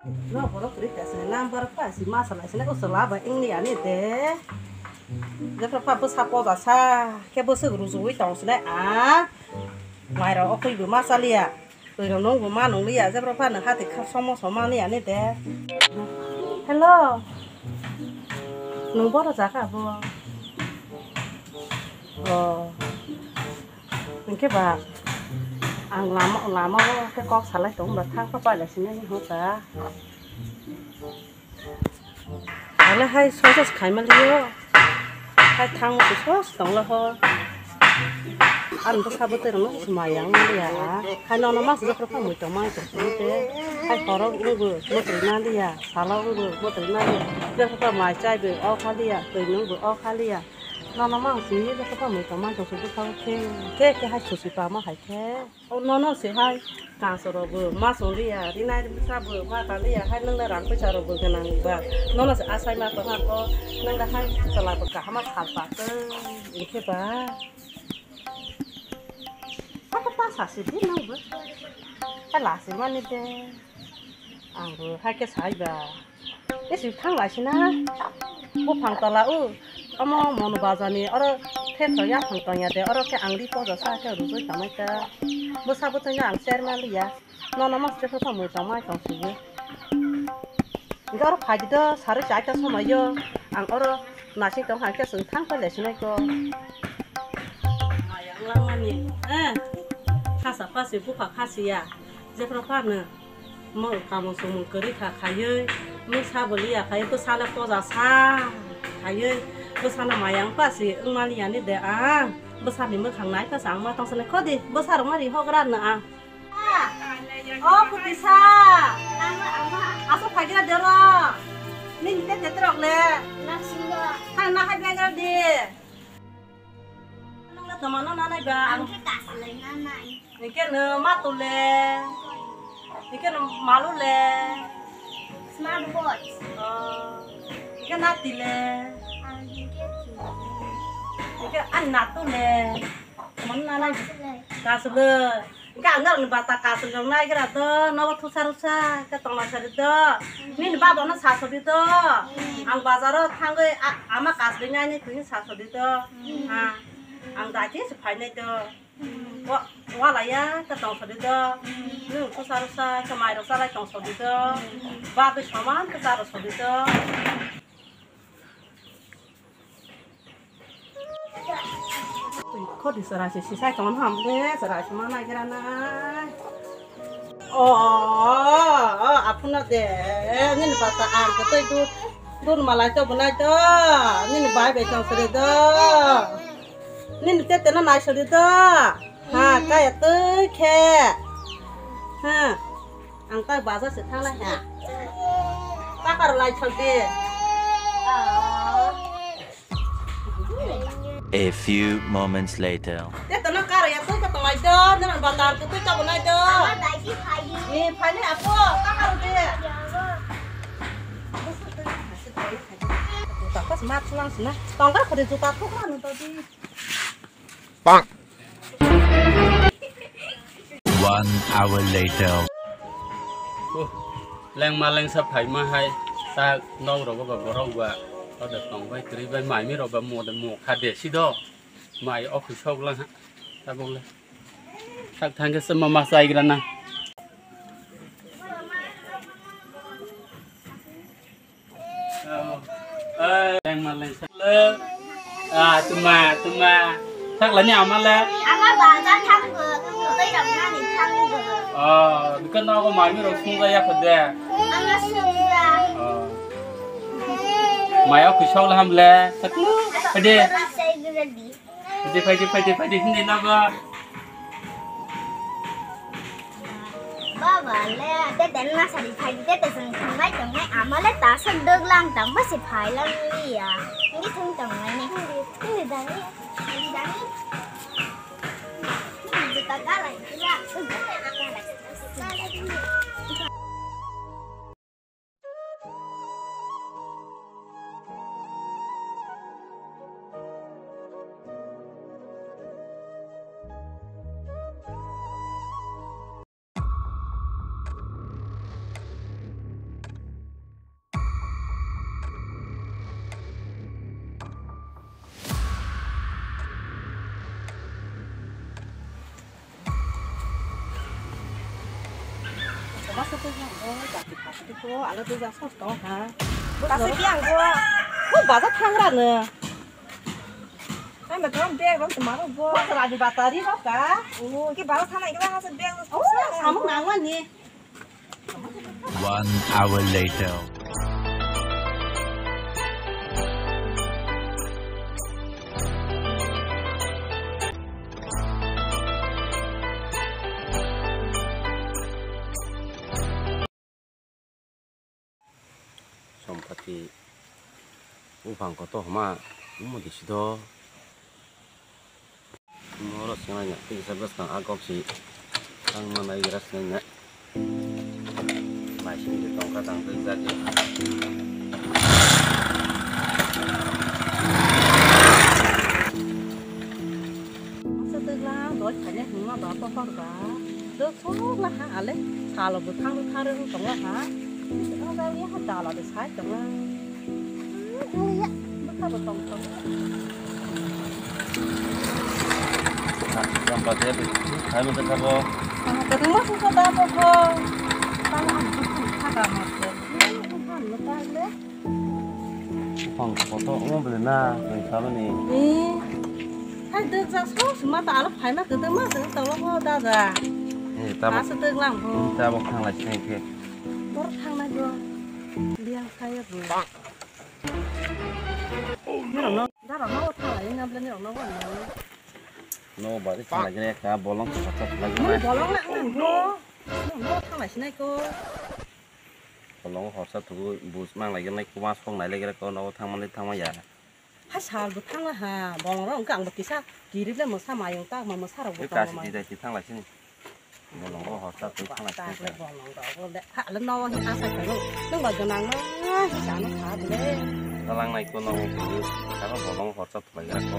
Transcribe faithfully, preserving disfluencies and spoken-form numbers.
No borok kwrwi kaisa number pa si masa lai sini usla ba ingni ani de. Jepra pa bwsa poja sa khe bwswk rujuwi tong sini a. Mairok okhoi bo ma chaliya. Twi rok nung bo ma nung liya jepra pa no hati kha somo somo ani ani de. Hello. Nung boro jaga bo. Oh. Hwnkhe ba ang lama, lama o khe kok salai tong ba thang pa pailai sini hosa. Ale hai sosa khaima liyo. Hai thang se sos tong lo ho. Ang bwsa bwtwi rok no se mai yang liya. Hai nono mas jok rok mui tong mai tong te. Hai horo wngbo motri na liya. Salo wngbo motri na liya. Jok rok mai chai bo o kha liya. Twi nung bo o kha liya. Nono mang si, joto kha mui tong mai tong se bwkha o khe, khe, khe hai susi pama hai khe. O nono se hai, kanso rok bo ma song liya, rinai bwsa bo ma ta liya, hai nang da rang puisa rok bo gwnang ba. Nono se asai ma tong ha ko, nang da hai chwla bo kaham ma sal pa tong, hwnkhe ba. Apa ta sa si di nang bo. Hai la si mani de. Ang bo hai khe sai ba. Isi thang lai sina. Buphang tola o. Omo mon bazar ni oro the thok ya phang tong ya de. Oro khe ang ri poja sa khe rujui tong mai kha. Bwsa bwtwi no ang cher ma liya. Nono mas khe sosa mui tong mai tong sigi. Hwnkhe oro phai di do, sarwi chaita somai yo. Ang oro nasing tong kha khe chwng thang pai lai sinai ko. Mayang langmani. Eh. Khasa pasi bupha khasiya. Jephru phano. Mo kamung sumung kwrwi kha khaiwi, mui sabo liya khaiwi, bwsano poja sa khaiwi, bwsano mayang pasi wngmani yani de ang, bwsani mwkhang nai pasi ang ma tongsanai khodi, bwsarok ma ri hogra no ang. O putisa, aswk phaigra dero, nini te tetrok le, thang na hai begra di. Nang le tongmano nanai ba? Ang khe kaslai nanai. Hingke no matule. Hingke no malule. Smart watch. Oh. Hingke natile. Ang hingke chule. Hingke ani natule. Tongmano nanai. Kaslai. Kaslai. Hingke ang norokni bata kaslai rok naigra do. Nogo thusa rusa. Hingke tongma sari do. Nini baba no sasodi do. Ang bazaro thangwi a-, ama kaslai nai ni thwini sasodi do. Ha. Ang dati se phainai do. Wa, walaya ta tong sodi do. Nung kusa rusa ta mai rok salai tong sodi do. Bagwi soman ta charo sodi do. Khodi chwrai se sisai tong ham de chwrai se manai gra nai. O, o, o, aphuna de, nini bata ang kwtwi dud, dud malai to bwnai to, nini bai bai tong sari do, nini tete no nai sari do, ha, kaya twi khe, ha, ang ta bazar se thangnai ha, takar lai sari. A few moments later. Te tono karo ya twi ka tonglai do, nang bazar ko twi ka bonai do. Ama dai di phai di. Ni phai ni apo, ka karo de. Juta pas mat sulang sina. Tongga khode juta thuk manu to di. Bang. One hour later. Oh, lengma lengsa phaima hai, ta nok rogo ba borok ba, ode tong bai kwrwi bai mai mi rok ba mo de mo kha de si do, mai office sok lang ha, tabuk le, sak thang khe se ma ma chai gra na. Ah, tuma, tuma. Thakla ni ama le. Ama bazar thanggo, tei ramnani thanggo. Oh, dikon nogo mami rok sungja ya khode. Ama sungja. Oh. Maya khisok le ham le. Pede. Pede, pede, pede, pede, hindi na ba. Baba le, tete na sari phai di, tete song thangbai tongnai, ama le ta song dok lang tang ba se phai lang li ya. Hindi thung tongnai ne. Hindi dani. Hindi dani. Hindi juta ka lai, ya. Kasi biang bo. Bo baza thangra no. Ai ma thang bag rok tuma rok bo. Rani batari rok ka. O ki baza thang nai ka hasa bag rok. O samung nangmani. One hour later. Sompati buphang kotor homa wngma di sido. Moro swngnai na, tei kisa bwskang a kok si tangma nai gra swngnai na. Naising de tongkha tang tei jagwi. Masa dwgla doi khaina hwnma ba pohor ba. Dwg sok la ha ale salo bwthang bwthang rwng tong la ha. Ang jagwi ha dala de sai tong la. Bwkha bo tong tong. Tang pa te, hai mo te sabo. Tang pa te mo sabo da bo ko. Tang ang bwkha da mo te. Bwkha no ta le. Buphang kotor wngma bwle na, nwng samani. Ee, hai dwgjak sok sima ta alo phaima kwdwma se tolo ho daga. Ee, tabuk. Asa dwglang bo. Tabuk thanglai sinai khe. Bor thangnai bo. Biyang saya bo. Nirok no, dara no thanglai na bwle nirok no bo. No ba thanglai gre ka bolong sa sa thanglai gre. Bolong na nang bo. No thanglai sinai ko. Kolongo horsa thugo bus mang lai gwnai, kuma sok nai lai gra ko, nogo thangmani thangma ya. Hai sal bo thangla ha, bolong rok wngkha, ang bo kisa kirip le mwsa mayung tak ma mwsa rok bo. Kasi di dai thang lai sini. Bolongo horsa thugo thang lai sini. Bolong rok bo le ha le nogo hi asa khe nung, nung ba gwnang ma hi sa no sa bole. Talang nai ko nogo, sabo bolongo horsa thulai gra ko.